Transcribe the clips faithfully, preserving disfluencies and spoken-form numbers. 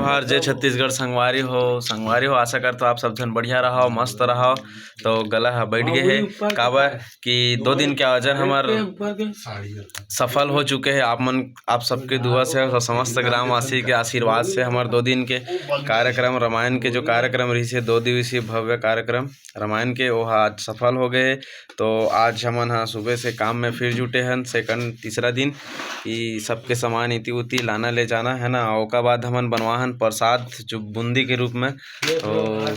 और जय छत्तीसगढ़ संगवारी हो, संगवारी हो, आशा करथों आप सब झन बढ़िया रहो, मस्त रहो। तो गला ह बैठ गे हे, काबर कि दो दिन के आयोजन हमर सफल हो चुके हे। आप मन, आप सबके दुआ से और समस्त ग्रामवासी के आशीर्वाद से हमर दो दिन के कार्यक्रम, रामायण के जो कार्यक्रम रहिस हे, दो दिवसीय भव्य कार्यक्रम रामायण के, वो ह आज सफल हो गए। तो आज हमन ह सुबह से काम में फिर जुटे हन, सेकंड, तीसरा दिन, कि सबके सामान इति उति लाना ले जाना है ना। ओकर बाद हमन बनवा हन प्रसाद, जो बूंदी के रूप में, तो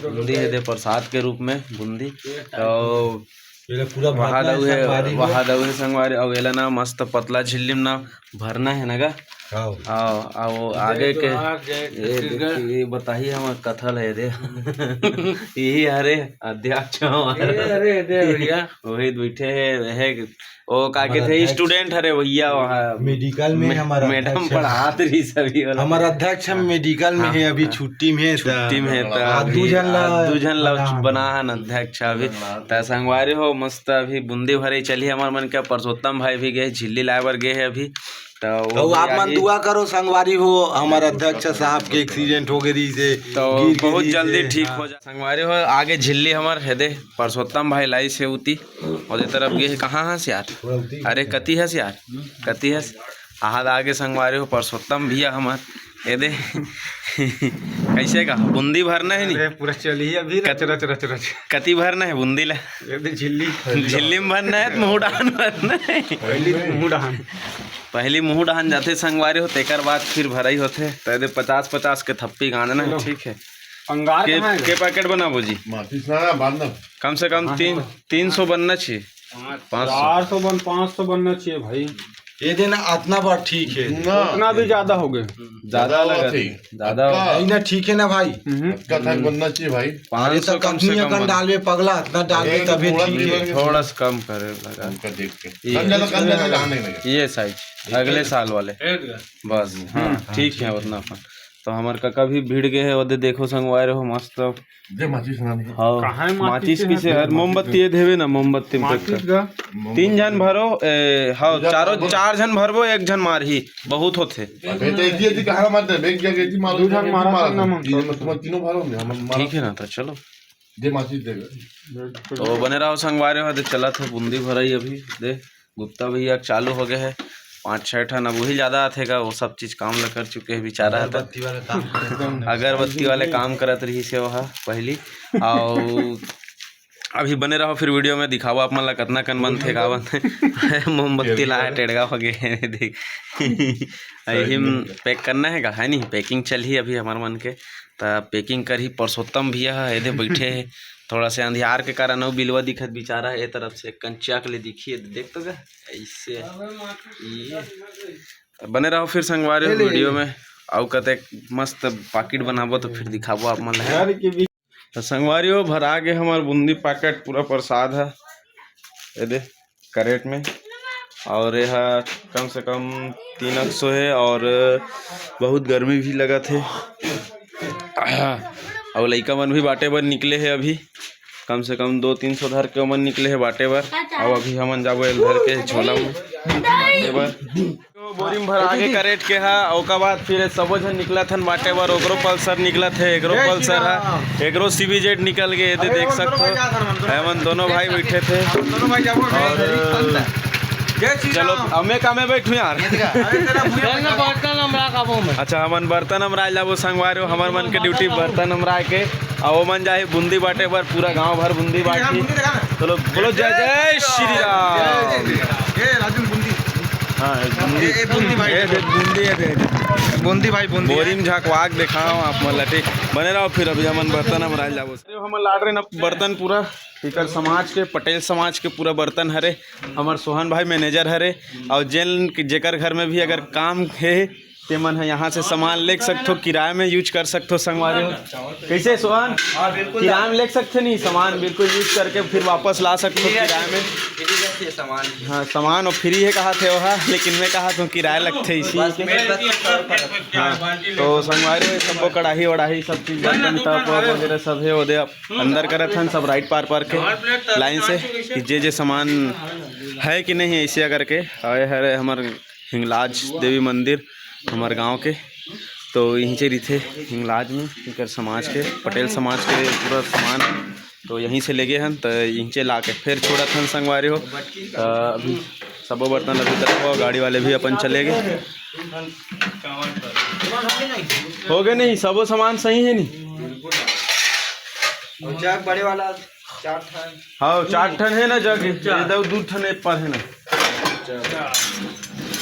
बूंदी हे दे प्रसाद के रूप में बूंदी। तो एला पूरा वहा भरना है दऊ हे, संगवारी हो। वहा दऊ हे संगवारी, अउ एला ना मस्त पतला झिल्ली में ना भरना है ना गा। हाँ। हाँ, अउ आगे के, जय जोहार, जय ये छत्तीसगढ़। देखिए, ये बताही हमर कथल है दे। यही हरे अध्यक्ष हमारा। ये हरे दे भैया। वही बैठे है, है, वो का हमारा कहते हैं, अध्यक्ष। स्टूडेंट हरे भैया वहाँ। मेडिकल में मे-, हमारा मैडम अध्यक्ष है। पढ़ात रही सभी वाला। हमारा अध्यक्ष हम हाँ। मेडिकल में हाँ, है, अभी हाँ। छुट्टी में है। छुट्टी में है, तो हाँ, अभी दू झन ला आज दू झन ला बना बना हन अध्यक्ष अभी। बना। त संगवारी हो, मस्त अभी बूंदी भरे चली हमर मन के। परसोत्तम भाई भी गए झिल्ली लाए बर गए है अभी। तो वो अउ भी आप मन आही। दुआ करो संगवारी हो, हमर अध्यक्ष साहब के एक्सीडेंट हो गए रहिस हे, तो गिर गए बहुत रहिस जल्दी हे। ठीक हाँ। हो जा संगवारी हो। आगे झिल्ली हमर हे दे, परसोत्तम भाई लाइस हे उती, ओदे तरफ गे हे। कहाँ हस यार? थोड़ा उती। अरे कति हस यार, कति हस? आहा आगे संगवारी हो, परसोत्तम भैया हमर, ए दे। कैसे का बूंदी भरना है नी? अरे पूरा चलिए अभी रच, कत-, रच, रच, रच। कति भरना है बूंदी ला? ए दे झिल्ली। झिल्ली में भरना है, मुँह डाहन भरना है। पहली तो मुँह डाहन। पहली मुँह डाहन जाथे संगवारी हो, तेकर बाद फिर भरई होथे। त ए दे पचास पचास के थप्पी गांजना है, चलो। ठीक है। अंगार के, कहाँ है? के पैकेट बनाबो जी? माचिस ना, बाद में। कम से कम हाँ, तीन, हाँ। तीन सौ बनना चाहिए। पाँच सौ। चार सौ बन, पाँच सौ बनना चाहिए भाई। ए दे ना, अतना बार ठीक है। ना। उतना भी ज्यादा हो गए। ज्यादा ज्यादा लगा होत हे। ज्यादा। अतका। नहीं ना, ठीक है ना भाई? हम्म। अतका तक बनना चाहिए भाई। अरे पाँच सौ तो कम से कम कम कन बन- डालबे पगला, अतना डालबे ए, तभी थोड़ा ठीक भी है। बन- थोड़ा सा कम करे लगा। उनका देख के। ये कम ज्यादा, कम ज्यादा इसमें जाने लगे। ये साइज, अगले साल वाले। एक बस, हाँ, हम्म। ठीक है, उतना अपन। तो हमर कका भी भिड़ गए हैं, ओदे देखो संगवारी हो, मस्त। दे माचिस ना निकल। हाँ, कहाँ है माचिस माचिस के किसे है? हर मोमबत्ती ये देवे ना, मोमबत्ती में माचिस फेंक। का? तीन झन भरो, ए, हाँ, दू झन चारों, भरो। चार झन भरबो, एक झन मारही, बहुत होथे। अबे तो एक ही, एक ही कहाँ मारते हैं? एक जगह एक ही मारो, दू झन एक ही मारो, मारो। तीन, मतलब तीनों मारो, हम मारो। ठीक है ना, तो चलो। दे माचिस दे। तो बने रहो संगवारी हो, दे चलत हे बूंदी भरई अभी, दे। गुप्ता भैया चालू हो गए है, पाँच छः ठन, अब वही ज्यादा आथे गा, वो सब चीज काम ला कर चुके हैं बेचारा ह त। अगरबत्ती वाला काम करत रहिस हे। अगरबत्ती वाले काम करत रहिस हे ओहा पहली, अउ अभी बने रहो फिर वीडियो में, दिखावा आप मन ला कतना कन बनथे का बनथे। मोमबत्ती ला टेड़गा हो गए हे, देख। यही पैक करना है गा, है नहीं? पैकिंग चलही अभी हमर मन के, त पैकिंग करही। परसोत्तम भैया ह, एदे बैठे हे, थोड़ा से अंधियार के कारण अउ बिलवा दिखत बेचारा ए तरफ से, कंचिया के ले दिखी, देख तो गा, ऐसे ये। त बने रहो फिर संगवारी हो ले, ले, वीडियो ले। में, अउ कते मस्त पाकिट बनाबो तो फिर दिखाबो आप मन ला। यार के भी तो संगवारी हो, भरा गे हमर बूंदी पाकिट पूरा प्रसाद ह, एदे करेट में, अउ ये ह कम से कम तीन एक सौ हे, अउ बहुत गर्मी भी लगत हे। अउ लइका मन भी बांटे बर निकले हे अभी, कम से कम दो तीन सौ धर के ओमन निकले हे बांटे बर। अउ अभी हमन जाबो एल धर के झोला में बांटे बर। बोरी में भरा के करेट के हा, ओकर बाद फिर सबो झन निकलत हन बांटे बर। ओकरो पल्सर निकलत हे, एकरो पल्सर हा, एकरो सीबीजेड निकल गे, एदे देख सकथो। हमन दोनों भाई बैठे थे। अउ चलो, अब मैं का में बैठूं यार? बर्तन अमरा काबो में। अच्छा, हमन बर्तन अमरा जाबो संगवारी हो, हमर मन के ड्यूटी बर्तन अमरा के, अउ ओमन जाही बूंदी बांटे बर, पूरा गांव भर बूंदी बांटही। चलो, बोलो जय जय श्री राम। ए, राजू बूंदी। हाँ, बूंदी। ए, ए, बूंदी भाई। ए, देख, बूंदी है, देख। बूंदी भाई, बूंदी। बोरी में झांकवा के देखाओ आप मन ला, ठीक। बने रहो, फिर अभी हमन बर्तन अमराए जाबो। हमन लाड़ रहे ना बर्तन पूरा, एकर समाज के, पटेल समाज के पूरा बर्तन हरे। हमर सोहन भाई मैनेजर हरे, अउ जेन, जेकर घर में भी अगर काम हे, ते मन ह यहाँ से सामान ले सकथो, किराए में यूज कर सकथो संगवारी हो। कैसे सोहन? हाँ, बिल्कुल। किराए में ले सकथे नहीं सामान, बिल्कुल यूज करके फिर वापस ला सकथो किराए में। फ्री है सामान। हाँ, सामान अउ फ्री हे कहा थे वहा, लेकिन मैं कहा था किराया लगथे इसी बस के। मेरे बस के सौ रुपये लगथे। हाँ, तो संगवारी हो, सबको कढ़ाई वढ़ाई सब चीज, बर्तन टब वगैरह सब हे, ओदे अंदर करत हन सब राइट पार पार के लाइन से, कि जे जे सामान है कि नहीं ऐसे करके आए हरे हमर हिंगलाज देवी मंदिर हमर गांव के। तो यहीं से रहिथे हिंगलाज में, इकर समाज के, पटेल समाज के पूरा सामान। तो यहीं से लेगे हन, तो यहीं से ला के फिर छोड़त हन संगवारी हो। तो अभी सबो बर्तन अभी तक हो, गाड़ी वाले भी अपन चले गए। हो गए नहीं, सबो सामान सही है नहीं? और जग बड़े वाला चार ठन। हाँ, चार ठन है ना जग, ये दो, दो ठन एक पर है ना।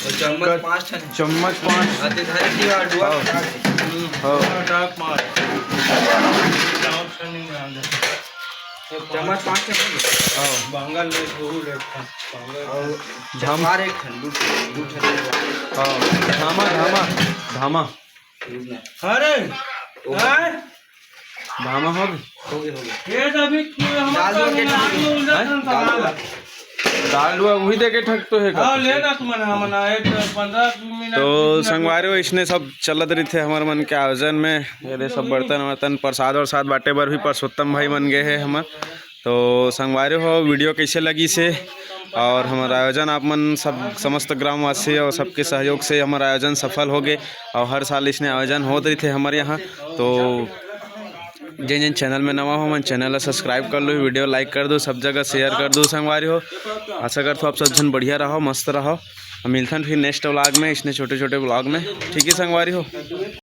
और चम्मच कर- पाँच ठन। चम्मच पाँच। हाँ, ते धारे की बार डुआ हाँ। चार ठन। हाँ। चम्मच पाँच ठन। हाँ। बांगल ले, दो ले, बांगल। और धाम- चार एक ठन, दो ठन, दो ठन। हाँ, धामा, धामा, धामा। अरे, हैं? धामा हो गए। हो गए, हो गए। ये तो अभी हमारे दाल हुआ के पास में आलू उलझा हैं? था, दाल हुआ। दाल हुआ वही दे के ठग तो है का? हाँ, ले ना तुमने, हम ना एक पंद्रह मिनट तो बीस मिनट संगवारी हो, इसने सब चलत रहिथे हमर मन के आयोजन में। ये दे सब बर्तन वर्तन, प्रसाद वरसाद बांटे बर भी परसोत्तम भाई मन गए हैं हमर। तो संगवारी हो, वीडियो कैसे लगिस हे और हमर आयोजन, आप मन सब समस्त ग्रामवासी और सबके सहयोग से हमर आयोजन सफल हो गए और हर साल इसने आयोजन होत रहिथे हमर यहाँ। तो जेन जेन चैनल में नवा हो, मन चैनल ला सब्सक्राइब कर लो, वीडियो लाइक कर दो, सब जगह शेयर कर दो संगवारी हो। आशा करथों आप सब झन बढ़िया रहो, मस्त रहो। हम मिलथन फिर नेक्स्ट व्लॉग में, इसने छोटे छोटे व्लॉग में। ठीक है संगवारी हो।